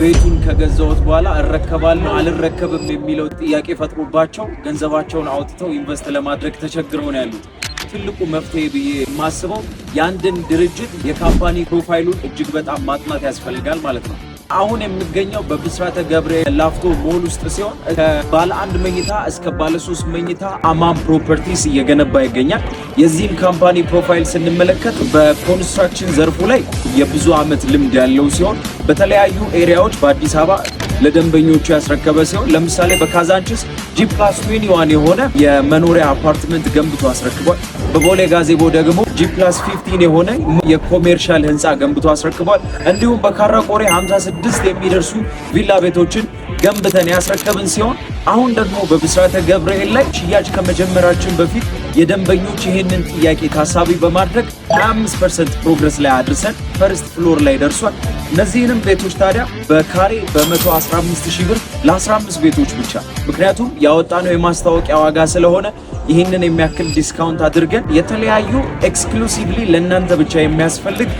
ቤቱን ከገዛሁት በኋላ እረከባለሁ አልረከብም የሚለው ጥያቄ ፈጥሮባቸው ገንዘባቸውን አውጥተው invest ለማድረግ ተቸግረው ነው ያሉት። ትልቁ መፍትሄ ብዬ የማስበው የአንድን ድርጅት የ company profile ኡን እጅግ በጣም ማጥናት ያስፈልጋል ማለት ነው። አሁን የሚገኘው በብስራተ ገብርኤል ላፍቶ ሞል ውስጥ ሲሆን ከባለ አንድ መኝታ እስከ ባለ ሶስት መኝታ አማን ፕሮፐርቲስ እየገነባ ይገኛል። የዚህም company profile ስንመለከት በ construction ዘርፉ ላይ የብዙ ዓመት ልምድ ያለው ሲሆን በተለያዩ area ዎች በአዲስ አበባ ለደንበኞቹ ያስረከበ ሲሆን፣ ለምሳሌ በካዛንችስ G+21 የሆነ የመኖሪያ አፓርትመንት ገንብቶ አስረክቧል። በቦሌ ጋዜቦ ደግሞ G+15 የሆነ የ commercial ህንፃ ገንብቶ አስረክቧል። እንዲሁም በካራቆሬ 56 የሚደርሱ ቪላ ቤቶችን ገንብተን ያስረከብን ሲሆን፣ አሁን ደግሞ በብስራተ ገብርኤል ላይ ሽያጭ ከመጀመራችን በፊት የደንበኞች ይህንን ጥያቄ ታሳቢ በማድረግ 25% progress ላይ አድርሰን first floor ላይ ደርሷል። እነዚህንም ቤቶች ታዲያ በካሬ በ115 ሺህ ብር ለ15 ቤቶች ብቻ፣ ምክንያቱም ያወጣነው የማስታወቂያ ዋጋ ስለሆነ፣ ይህንን የሚያክል discount አድርገን የተለያዩ exclusively ለእናንተ ብቻ የሚያስፈልግ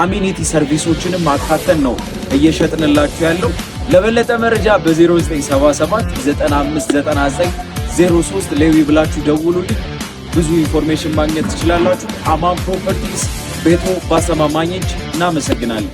amenity service ኦችንም አካተን ነው እየሸጥንላችሁ ያለው። ለበለጠ መረጃ በ0977 9599 03 ሌዊ ብላችሁ ደውሉልኝ። ብዙ information ማግኘት ትችላላችሁ። አማን ፕሮፐርቲስ፣ ቤቶ ባሰማማኝ እጅ። እናመሰግናለን።